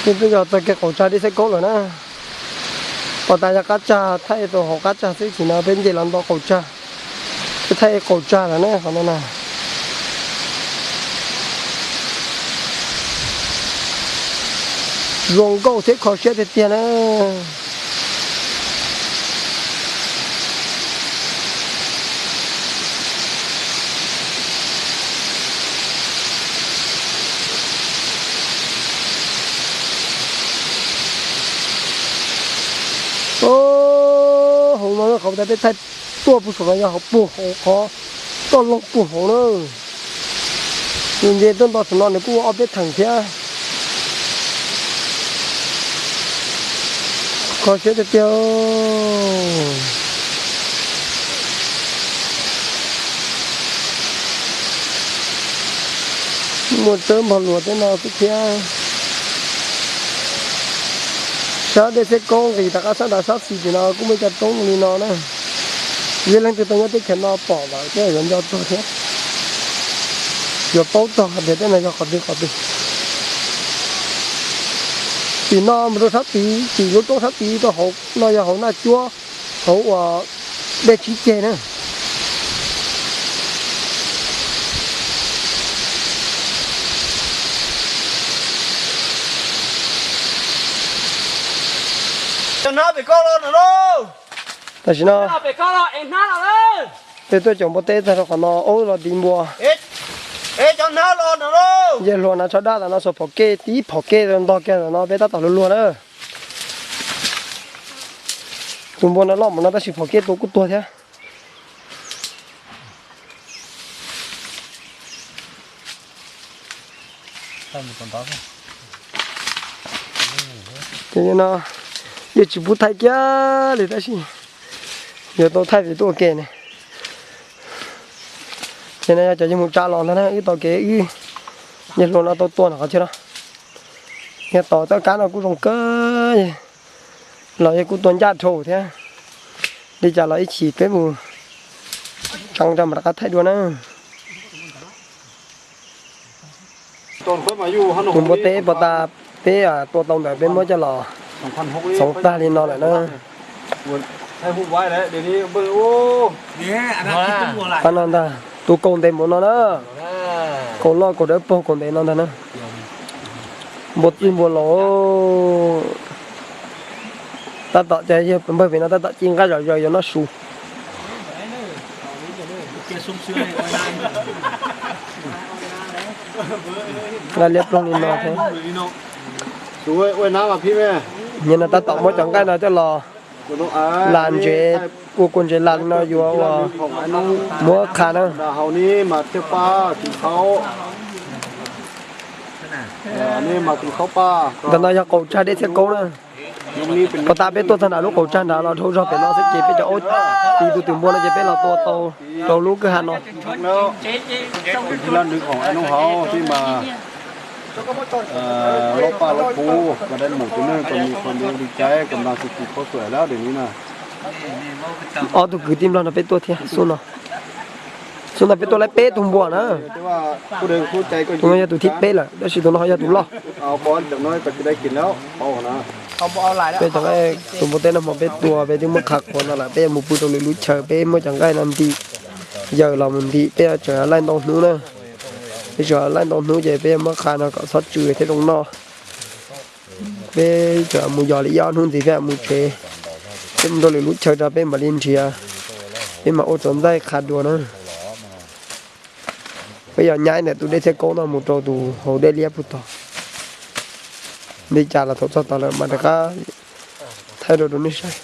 Peb twb yog txog kiag qaum tsag dej xeb kaub lawm na. Pom tas yog qab tsag, thaij tau hauv qab tsag xwb, tam sim no peb nce los nto qaum tsag, peb thaij qaum tsag lawm na qhov no na. Zoo nkauj thiab kho siab tiag tiag na. Hauv no qhov uas peb thaij tuaj puag saum no yog hauv puag hauv qhov toj laug puag hauv na. Yus nce tuaj nto saum no nws kuj ua ob peb theem thiab. Kho siab tiag tiag. Muaj tsawb npog luas tej no xwb thiab. Sab dej xeb kaub nqis rov qab sab nrad sab xis tim no kuj muaj ib co roob li no na. Yog leej twg tau nyob teb chaws no pom lawm thiab yuav nco txog thiab. Yuav paub txog hais tias tej no yog qhov twg qhov twg. Tim no mus rau sab tid, tim lub roob sab tid rau hauv no yog hauv Naj Cuab, hauv uas dej tsib ceg na. Tam sim no peb tuaj caum npua teb tag rau qhov no, ub los tiv npua. Yawg hluas no tsho dab ntawm no xuas phom kej, tib phom kej ntog kiag ntawm no peb tab tom luag luag na. Tus npua no loj mus no tab sis phom kej tua kuj tuag thiab. Ces no yeej tsis pub thaij kiag li tab sis yuav tau thaij vim tuaj ua ke ne. Ces no yog cov yawg mus tsa los ntag na, wb tau kev wb yawg hluas no tau tua ntawm qhov chaw no. Yog tom txoj kab no kuj zoo kawg, los yog kuj tua ncaj dhau thiab. Li cas los ib chim peb mus tseev rau mam rov qab thaij dua na. Tus npua teb pos tas peb tua tau ntawd peb muab coj los txhoov tag li no lawm na. Qab no ntag, tus kaus ntes npaum no na. Kaus loj kaus dawb paug kaus ntev no ntag na. Npua txwj npua laus. Tab tom cov yawg npawg pem no tab tom ci nqaij zom zaws yuav noj su. Nqaij liab ploog li no thiab. Nyias no tab tom muab cov nqaij no coj los las ntsev, ua kua ntsev las li no yuav ua muab qha na. Ntawm no yog qaum tsag dej txhiab kaub na. Pos tas peb tuaj txog nram lub qaum tsag nrad los dhau zog pem no xwb ces peb cov aub tiv tus twm npua no ces peb los tua tau rau lub kwj ha no. Ob tug kwv tij nplog no peb tuaj thiab xub no. Xub no peb tuaj laib peb tug npua na. Tus no yog tus thib peb lawm tab sis tus no ho yog tus loj. Peb cov nqaij tus npua teb no hmo peb tua peb twb muab qha qhuav no lawm, peb yuav mus pw rau lwm lub chaw, peb muab cov nqaij no ntim, yawm los mus ntim, peb yuav tsum laij ntau hnub na. Peb tsum laij ntau hnub ces peb yuav muab qha no kom txhob tsw thiab zoo noj. Peb tsum mus yos li ib ob hnub ntxiv peb mam mus tsev, peb mus rau lwm lub chaw rau peb mam li nrhiav, peb mam ua txuas ntxaij qha dua na. Peb yuav nyaib ntawm tus dej txhiab kaub no mus rau tus hauv dej liab puag tod. Li cas los thaum txog tod lawm mas rov qab thaij rau rau nej saib.